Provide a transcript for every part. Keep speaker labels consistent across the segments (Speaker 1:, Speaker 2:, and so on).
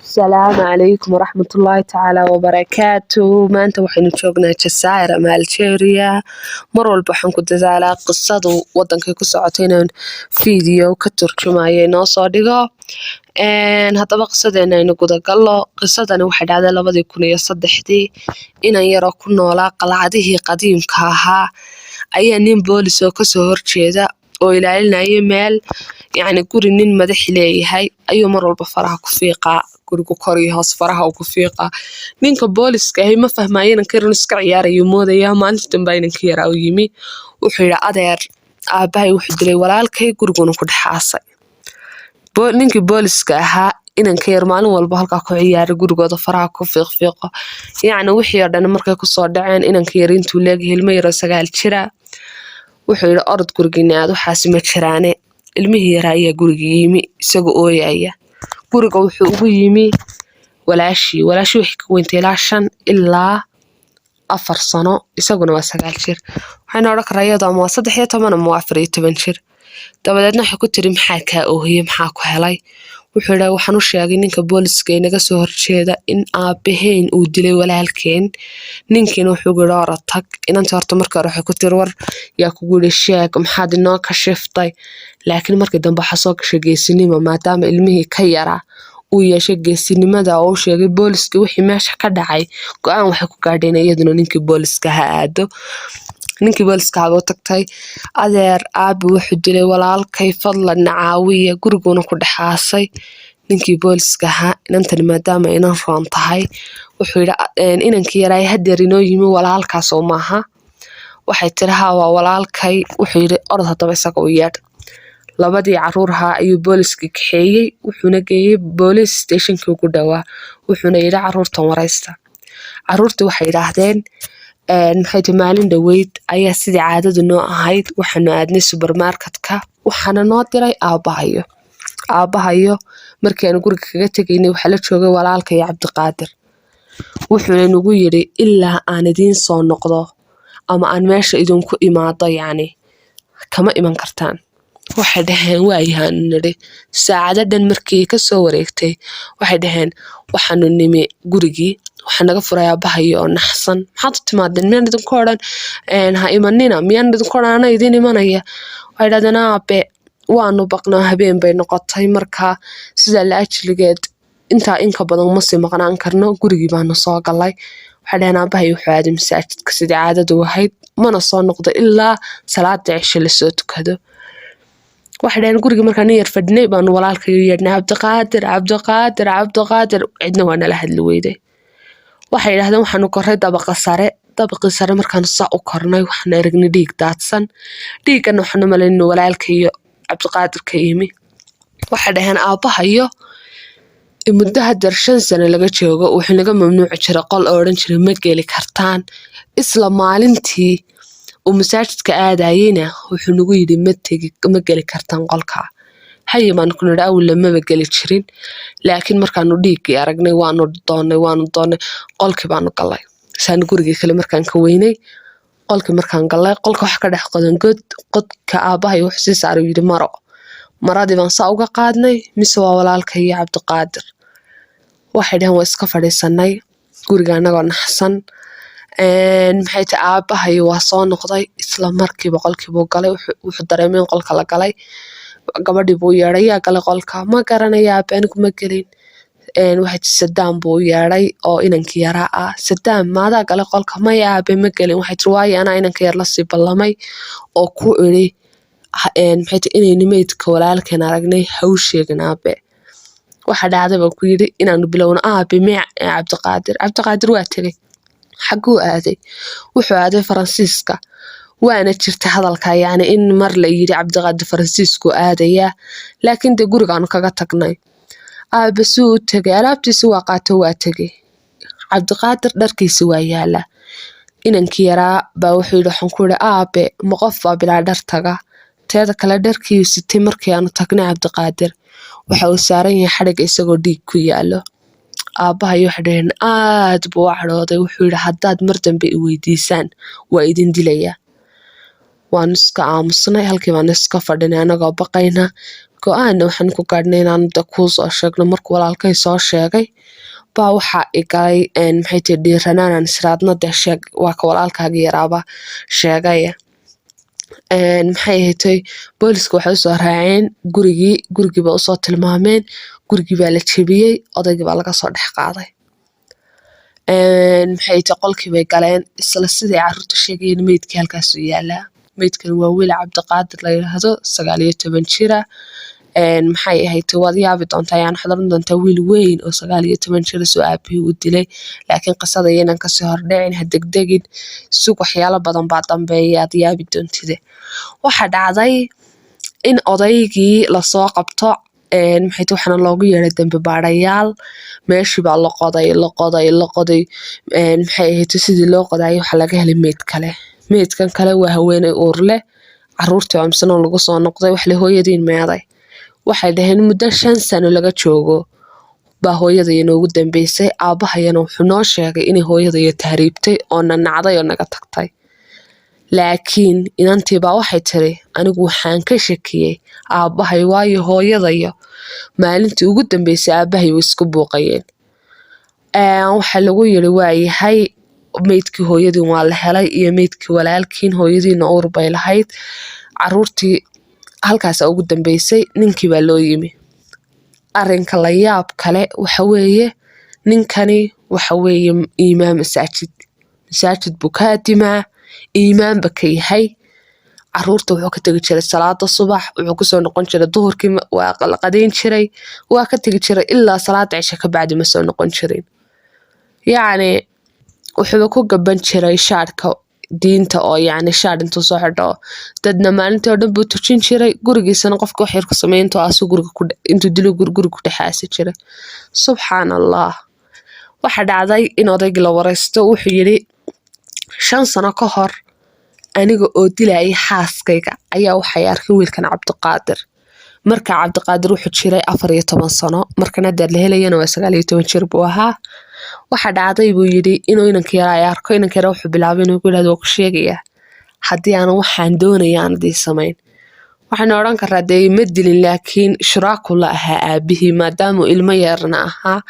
Speaker 1: Asalaamu calaykum waraxmatullaahi tacaala wabarakaatu. Maanta waxaynu joognaa Jazaa'ir ama Algeria. Mar walba waxaan ku dadaalaa qisadu wadankay ku socotay inaan video ka turjumayo inoo soo dhigo. Haddaba qisadeena aynu gudagallo. Qisadani waxay dhacday 2003-dii. Inan yaroo ku noolaa qalcadihii qadiimka ahaa ayaa nin boolis oo kasoo horjeeda oo ilaalinaya meel, yacni guri nin madaxi leeyahay, ayuu mar walba faraha ku fiiqaa gurigu, kor iyo hoos faraha uu ku fiiqaa. Ninka booliska ahi ma fahmaayo, inanka yar inuu iska ciyaarayo moodayaa. Maalinta dambe inanka yaraa u yimi, wuxuu yidhi: "Adeer, aabahay wuxuu dilay walaalkay, guriguna ku dhex aasay." Ninkii booliska ahaa inanka yar maalin walba halkaa ku ciyaaray, gurigooda faraha ku fiiqfiiqo, yacni wixii oo dhan markay kusoo dhaceen, inanka yar intuu leegyahay, ilmo yaroo 9 jira, wuxuu yidhi: "Orod gurigiina aad, waxaasi ma jiraane." Ilmihii yaraa ayaa gurigii yimi isagoo ooyaya. Guriga wuxuu ugu yimi walaashii. Walaashii waxay ka weyntay ilaa 5 ilaa 4 sano, isaguna waa 9 jir. Waxaynu odhan karaa iyadoo ama waa 13 ama waa 14 jir. Dabadeedna waxay ku tiri: "Maxaa kaa oohiyey? Maxaa ku helay?" Wuxuu yidhi: "Waxaan u sheegay ninka booliska ee naga soo horjeeda in aabaheen uu dilay walaalkeen. Ninkiina wuxuu yidhi: 'Orod tag.'" Inantii horta markii hore waxay ku tiri: "War yaa kugu yidhi sheeg? Maxaad inoo kashiftay?" Laakiin markii dambe waxaa soo gashay geesinimo, maadaama ilmihii ka yaraa uu yeeshay geesinimada oo u sheegay booliska wixii meesha ka dhacay. Go-aan waxay ku gaadheen iyaduna ninkii booliska ha aado. Ninkii booliska haba u tagtay: "Adeer, aabi wuxuu dilay walaalkay, fadlan na caawiya, guriguna ku dhex aasay." Ninkii booliska ahaa inantani maadaama inan roon tahay, wuxuu yidhi: "Inankii yaraay hadeer inoo yimi walaalkaas oo maaha?" Waxay tiri: "Haa, waa walaalkay." Wuxuu yidhi: "Orod haddaba isaga u yeedh." Labadii caruur ahaa ayuu booliskii kaxeeyey, wuxuuna geeyey police stationkii ugu dhowaa, wuxuuna yidhi: "Caruurtan waraysta." Caruurtii waxay yidhaahdeen, maxay tahay, maalin dhoweyd ayaa sidii caadadu noo ahayd waxaanu aadnay supermarketka, waxaana noo diray aabbahayo. Aabbahayo markii aanu guriga kaga tegaynay waxaa la joogay walaalka iyo Cabdiqaadir. Wuxuuna nagu yidhi: 'Ilaa aan idiin soo noqdo ama aan meesha idinku imaado, yacni kama iman kartaan.'" Waxay dhaheen: "Waayahaanu nidhi." Saacado dhan markii kasoo wareegtay, waxay dhaheen waxaanu nimi gurigii, waxaa naga furay aabbahayo oo naxsan. "Maxaad u timaadeen? Miyaan idinku odhan ha imanina? Miyaan idinku odhan ana idiin imanaya?" Waxay dhahdeen: "Aabe, waanu baqnaa, habeen bay noqotay, marka sidaa la ajligeed intaa inka badan ma sii maqnaan karno, gurigii baanu soo galay." Waxay dhaheen: "Aabahay wuxuu aaday masaajidka sidii caadadu ahayd, mana soo noqdo ilaa salaada cishe lasoo tukado." Waxay dhaheen: "Gurigii markaan nin yar fadhinay baanu walaalkayo yeedhnay: 'Cabdiqaadir, Cabdiqaadir, Cabdiqaadir.' Cidna waa nala hadli weyday." Waxay yidhahdeen: "Waxaanu korray dabaqa sare. Dabaqii sare markaanu saa u kornay, waxaanu aragnay dhiig daadsan. Dhiiggana waxaanu malaynay walaalka iyo Cabdiqaadir ka yimi." Waxay dhaheen: "Aabbahayo muddo hadeer 5 sano laga joogo wuxuu naga mamnuuci jiray qol oo odhan jiray: 'Ma geli kartaan.' Isla maalintii uu masaajidka aadayeyna wuxuu nagu yidhi: 'Ma tegi, ma geli kartaan qolka.' Haye baanu ku nidhi, awal lamaba geli jirin, laakiin markaanu dhiiggii aragnay waanu doonnay, waanu doonnay, qolkii baanu galay. Saanu gurigii kale markaan ka weynay, qolkii markaan galay, qolka waxa ka dhex qodan god. Qodka aabbahay wuxuu sii saaray, yidhi maro. Maradii baan saa uga qaadnay, mise waa walaalka iyo Cabdiqaadir." Waxay dhaheen: "Waa iska fadhiisanay guriga anagoo naxsan. Maxay tahay, aabbahay waa soo noqday isla markiiba, qolkii buu galay. Wuxuu dareemay in qolka la galay. Gabadhii buu yeedhay: 'Yaa galay qolka?' 'Ma garanaya aabe, anigu ma gelin.' Waxay tii Sadaam buu u yeedhay oo inankii yaraa ah: 'Sadaam, maadaa galay qolka?' 'Maya aabe, ma gelin.' Waxay tiri: 'Waayo anaa inanka yar lasii ballamay oo ku idhi, maxay tahay, inaynu meydka walaalkeen aragnay, ha u sheegin aabe.' Waxa dhacday baan ku yidhi inaanu bilowno: 'Aabe, mee Cabdiqaadir? Cabdiqaadir waa tegey.' 'Xagguu aaday?' 'Wuxuu aaday Faransiiska.' Waana jirta hadalka, yacni in mar la yidhi Cabdiqaadir Faransiisku aadayaa, laakiin dee gurigaanu kaga tagnay. Aabe suu u tegay? Alaabtiisi waa qaato, waa tegey. Cabdiqaadir dharkiisi waa yaala." Inankii yaraa baa wuxuu yidhi: "Waxaan ku yidhi: 'Aabe, ma qof baa bilaa dhar taga? Teeda kale dharkii sitay markii aanu tagnay Cabdiqaadir waxa uu saaran yahay xadhigga isagoo dhiig ku yaalo.'" Aabbahay, waxay dhaheen, aad buu u cadhooday. Wuxuu yidhi: "Haddaad mar dambe i weydiisaan, waa idin dilayaa." Waanu iska aamusnay, halkii baanu iska fadhinay anagoo baqayna. Go-aanna waxaan ku gaadhnay inaanu de kuu soo sheegno. Markuu walaalkay soo sheegay baa waxaa igalay, maxay tihi, dhiiranaanaan israadna dee sheeg, waa ka walaalkaaga yaraaba sheegaya. Maxay ahatay, booliska waxay usoo raaceen gurigii, gurigii baa usoo tilmaameen, gurigii baa la jebiyey, odaygii baa laga soo dhex qaaday. Maxay ahatay, qolkii bay galeen, isla siday carruurta sheegayeen meydkii halkaasuu yaalaa. Meydkani waa wiil Cabdiqaadir la yidhaahdo, 19 jira. Maxay ahayd, waad yaabi doontaa, yani waxaad oran doontaa wiil weyn oo 19 jira soo aabihii u dilay. Laakiin qisada iyanan kasii hordhicin, ha degdegin, sug, waxyaalo badan baa dambeeya aad yaabi doontide. Waxaa dhacday in odaygii lasoo qabto. Maxay, waxaana loogu yeeray dambi baadhayaal. Meeshii baa la qoday, la qoday, la qoday. Maxay ahayd, sidii loo qodaayay waxaa laga helay meyd kale. Meydkan kale waa haweeney uur leh. Caruurtii oo misna lagu soo noqday, wax le hooyadiin meeday? Waxay dhaheen muddo 5 sano laga joogo baa hooyadaya noogu dambeysay, aabbahayana wuxuu noo sheegay inay hooyadaya tahriibtay oo na nacday oo naga tagtay. Laakiin inantiibaa waxay tiri, anigu waxaan ka shakiyey aabbahay, waayo hooyadayo maalintii ugu dambeysay aabbahay way isku buuqayeen. Waxaa lagu yiri, waayahay, meydkii hooyadiin waa la helay iyo meydkii walaalkiin, hooyadiina uur bay lahayd. Caruurtii halkaasa ugu dambeysay. Ninkii baa loo yimi. Arinka la yaab kale waxa weeye, ninkani waxa weeye imaam masaajid, masaajid buu ka adimaa, iimaanba ka yahay. Caruurta wuxuu ka tegi jiray salaada subax, wuxuu kusoo noqon jiray duhurkii, waa la qadayn jiray, waa ka tegi jiray, ilaa salaada cisho ka bacdi ma soo noqon jirin. Yacni wuxuuba ku gaban jiray shaadhka diinta, oo yacni shaadh intuu soo xidho dadna maalintii oo dhan buu tujin jiray. Gurigiisana qofka wax yar ku sameey intuu aasu guriga ku intuu dilo guriga ku dhex aasi jiray. Subxaan Allah. Waxaa dhacday in odaygii la wareysto. Wuxuu yidhi, 5 sano ka hor aniga oo dilayay xaaskayga ayaa waxay arkay wiilkan Cabdiqaadir. Marka Cabdiqaadir wuxuu jiray 14 sano, markan hadeer la helayana waa 19 jir buu ahaa. Waxaa dhacday, buu yidhi, inuu inanka yaraa ay arko. Inanka yaraa wuxuu bilaabay inuu ku yidhahdo, waa ku sheegayaa haddii aanan waxaan doonaya aan adii samayn. Waxaynu odhan karaa dee ma dilin, laakiin shuraaku la ahaa aabihii maadaamuu ilmo yarna ahaa.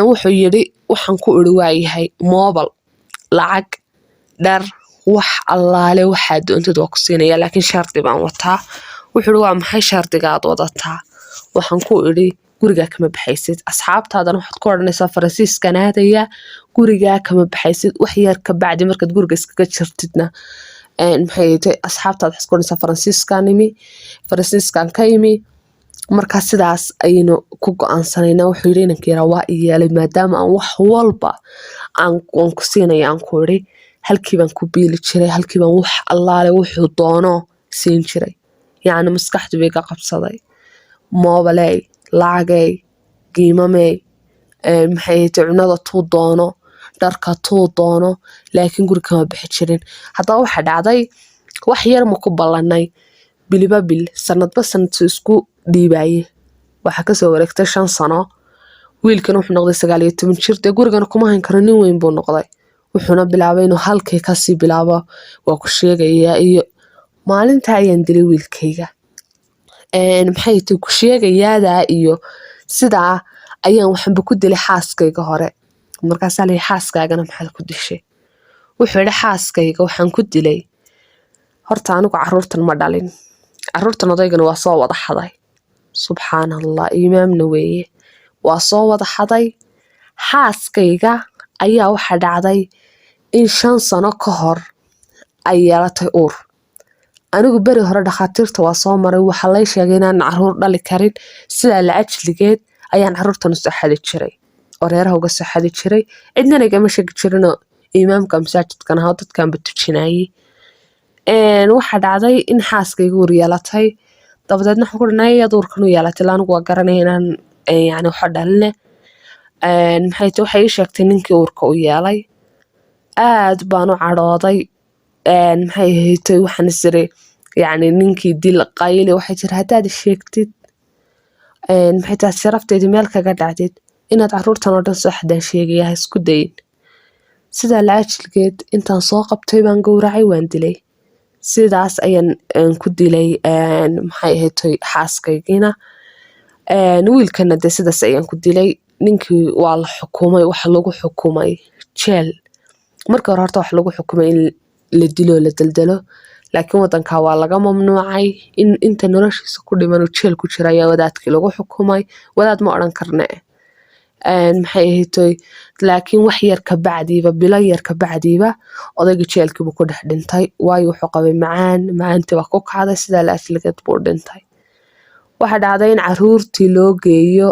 Speaker 1: Wuxuu yidhi, waxaan ku iri, waayahay, moobal, lacag, dhar, wax allaale waxaa doontid waa ku siinaya, laakiin shardi baan wataa. Wuxuu yidhi, waa maxay shardiga aad wadataa? Waxaan ku idhi, gurigaa kama baxaysid, asxaabtaadana waxaad ku odhanaysaa Faransiiskan aadaya, gurigaa kama baxaysid. Wax yar ka bacdi markaad guriga iskaga jirtidna, maxay tahay, asxaabtaad waxaad ku odhanaysaa Faransiiskan imi, Faransiiskan ka imi. Marka sidaas ayaynu ku go-aansanaynaa. Wuxuu yidhi, inanka yaraa waa i yeelay, maadaama aan wax walba aan ku siinaya aan ku idhi. Halkii baan ku biili jiray, halkii baan wax allaale wuxuu doono siin jiray. Yacni maskaxdu bay ka qabsaday, moobaley, lacagey, giimamey, maxay tahay, cunada tuu doono, dharka tuu doono, laakiin guri kama bixi jirin. Haddaba waxaa dhacday, wax yar ma ku ballanay, biliba bil, sanadba sanad suu isku dhiibaye. Waxaa kasoo wareegtay 5 sano. Wiilkan wuxuu noqday 19 jir. Dee gurigana kuma hayn karo, nin weyn buu noqday. Wuxuuna bilaabay inuu halkii kasii bilaabo, waa ku sheegayaa, iyo maalinta ayaan dilay wiilkayga. Maxay tahay, ku sheegayaadaa iyo sidaa ayaan waxanba ku dilay xaaskayga hore. Markaasaa layi, xaaskaagana maxaad ku dishay? Wuxuu yidhi, xaaskayga waxaan ku dilay, horta anigu caruurtan ma dhalin, caruurtan odaygana waa soo wada xaday. Subxaan Allah, imaamna weeye, waa soo wada xaday. Xaaskayga ayaa waxaa dhacday in 5 sano ka hor ay yeelatay uur. Anigu beri hore dhakhaatiirta waa soo maray, waxaa lay sheegay inaan caruur dhali karin. Sidaa la ajligeed ayaan caruurtan usoo xadi jiray oo reeraha uga soo xadi jiray, cidnana igama sheegi jirinoo imaamka masaajidkan ahaa, dadkanba tujinayay. Waxaa dhacday in xaaskayga uur yeelatay. Dabadeedna waxaan ku dhanay, ayaad uurkan u yeelatay? Ila anigu waa garanaya inaan yani waxa dhaline. Maxay tahay, waxay ii sheegtay ninkii uurka u yeelay. Aad baan u cadhooday. Maxay ahayd, waxaan isiri yacni ninkii dil, qayli. Waxay tiri, haddaad sheegtid, maxay tahay, sharafteedii meel kaga dhacdid, inaad caruurtan oo dhan soo xadaan sheegaya, ha isku dayin. Sidaa la ajligeed intaan soo qabtay baan gowracay, waan dilay. Sidaas ayaan ku dilay, maxay ahayd, xaaskaygiina, wiilkana dee sidaas ayaan ku dilay. Ninkii waa la xukumay. Waxa lagu xukumay jeel. Markii hore horta waxa lagu xukumay in la dilo, la daldalo, laakiin wadanka waa laga mamnuucay. In inta noloshiisa ku dhiman uu jeel ku jira ayaa wadaadkii lagu xukumay. Wadaad ma odhan karne, maxay ahayd, laakiin wax yar ka bacdiiba, bilo yar ka bacdiiba, odayga jeelkiibuu ku dhex dhintay, waayo wuxuu qabay macaan. Macaantii baa ku kacday, sidaa la ajligeed buu dhintay. Waxaa dhacday in caruurtii loo geeyo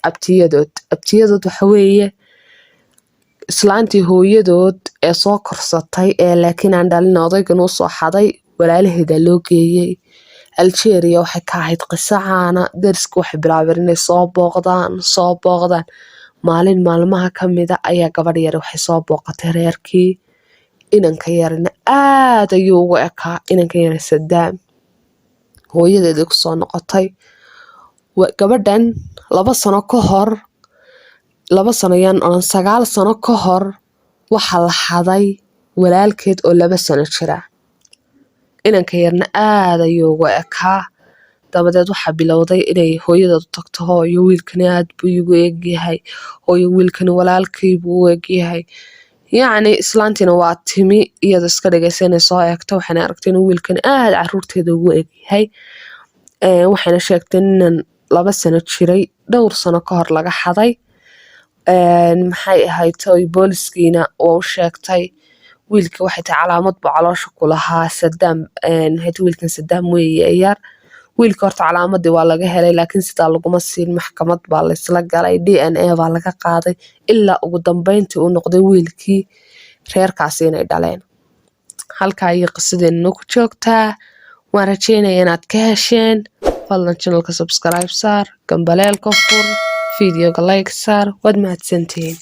Speaker 1: abtiyadood. Abtiyadood waxa weeye islaantii hooyadood ee soo korsatay ee laakiin aan dhalin, odaygan uu soo xaday, walaalaheeda loo geeyey. Algeria waxay ka ahayd qiso caana. Dariska waxay bilaabeen inay soo booqdaan, soo booqdaan. Maalin maalmaha ka mida ayaa gabadh yar waxay soo booqatay reerkii. Inanka yarna aad ayuu ugu ekaa inanka yara Sadaam. Hooyadeedii kusoo noqotay gabadhan 2 sano ka hor, 2 sano yaan odhan, 9 sano ka hor, waxaa la xaday walaalkeed oo 2 sano jira. Inanka yarna aad ayuu ugu ekaa. Dabadeed waxaa bilowday inay hooyadeed u tagto: "Hooyo, wiilkani aad buu igu egyahay. Hooyo, wiilkani walaalkay buu u egyahay." Yacni islaantiina waa timi iyadoo iska dhigaysa inay soo eegto. Waxayna aragtay inuu wiilkani aad caruurteeda ugu egyahay. Waxayna sheegtay inan 2 sano jiray dhowr sano ka hor laga xaday. Maxay ahayd, booliskiina waa u sheegtay. Wiilkii waxay tahay calaamad buu caloosha ku lahaa Sadaam. Wiilkan Sadaam weeye yar. Wiilka horta calaamadii waa laga helay, laakiin sidaa laguma siin. Maxkamad baa laysla galay, DNA baa laga qaaday, ilaa ugu dambeyntii uu noqday wiilkii reerkaasi inay dhaleen. Halkaa ayay qisadeena ku joogtaa. Waan rajeynaya inaad ka hesheen. Fadlan channelka subscribe saar, gambaleelka fur, videoga like saar. Waad mahadsantihiin.